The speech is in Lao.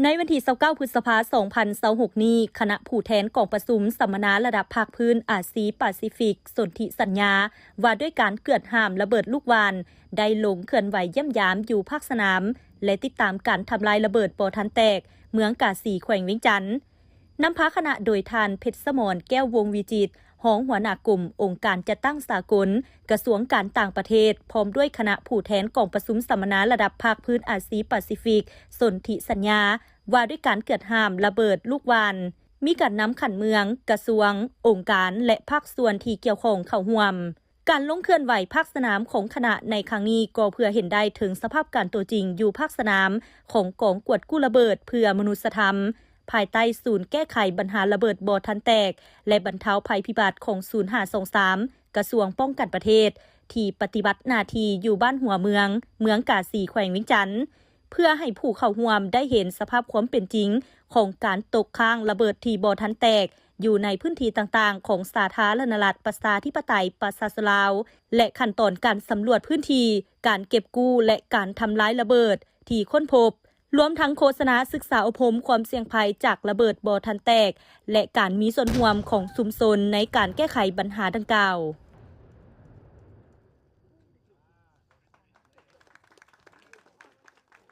ໃນວັນທີ ຊາວເກົ້າ ພຶດສະພາ ສອງພັນຊາວຫົກນີ້, ຄະນະຜູ້ແທນກອງປະຊຸມສຳມະນາລະດັບພາກພື້ນອາຊີປາຊີຟິກ ສົນທິສັນຍາ ວ່າດ້ວຍການເກືອດຫ້າມລະເບີດລູກຫວ່ານ ໄດ້ລົງເຄື່ອນໄຫວຢ້ຽມຢາມຢູ່ພາກສະໜາມ ແລະ ຕິດຕາມການທຳລາຍລະເບີດບໍ່ທັນແຕກ ເມືອງກາສີ ແຂວງວຽງຈັນ. ນຳພາຄະນະໂດຍທ່ານ ເພັດສະໝອນ ແກ້ວວົງວິຈິດ, ຮອງຫົວໜ້າກົມອົງການຈັດຕັ້ງສາກົນ ກະຊວງການຕ່າງປະເທດ, ພ້ອມດ້ວຍຄະນະຜູ້ແທນກອງປະຊຸມສຳມະນາລະດັບພາກພື້ນອາຊີປາຊີຟິກ ສົນທິສັນຍາ ວ່າດ້ວຍການເກືອດຫ້າມລະເບີດລູກຫວ່ານ, ມີການນຳຂັ້ນເມືອງ, ກະຊວງ, ອົງການ ແລະ ພາກສ່ວນທີ່ກ່ຽວຂ້ອງເຂົ້າຮ່ວມ. ການລົງເຄື່ອນໄຫວພາກສະໜາມຂອງຄະນະໃນຄັ້ງນີ້ ກໍເພື່ອເຫັນໄດ້ເຖິງສະພາບການຕົວຈິງຢູ່ພາກສະໜາມຂອງກອງກວດກູ້ລະເບີດເພື່ອມະນຸດສະທຳ ພາຍໃຕ້ສູນແກ້ໄຂບັນຫາລະເບີດບໍ່ທັນແຕກ ແລະ ບັນເທົາໄພພິບັດຂອງສູນຫ້າສອງສາມ ກະຊວງປ້ອງກັນປະເທດ ທີ່ປະຕິບັດໜ້າທີ່ຢູ່ບ້ານຫົວເມືອງ, ເມືອງກາສີ ແຂວງວຽງຈັນ ເພື່ອໃຫ້ຜູ້ເຂົ້າຮ່ວມໄດ້ເຫັນສະພາບຄວາມເປັນຈິງຂອງການຕົກຄ້າງລະເບີດທີ່ບໍ່ທັນແຕກ ຢູ່ໃນພື້ນທີ່ຕ່າງໆຂອງສາທາລະນະລັດ ປະຊາທິປະໄຕ ປະຊາຊົນລາວ ແລະ ຂັ້ນຕອນການສຳຫຼວດພື້ນທີ່, ການເກັບກູ້ ແລະ ການທຳລາຍລະເບີດທີ່ຄົ້ນພົບ, ລວມທັງໂຄສະນາສຶກສາອົບຮົມຄວາມສ່ຽງໄພຈາກລະເບີດບໍ່ທັນແຕກ ແລະ ການມີສ່ວນຮ່ວມຂອງຊຸມຊົນໃນການແກ້ໄຂບັນຫາດັ່ງກ່າວ.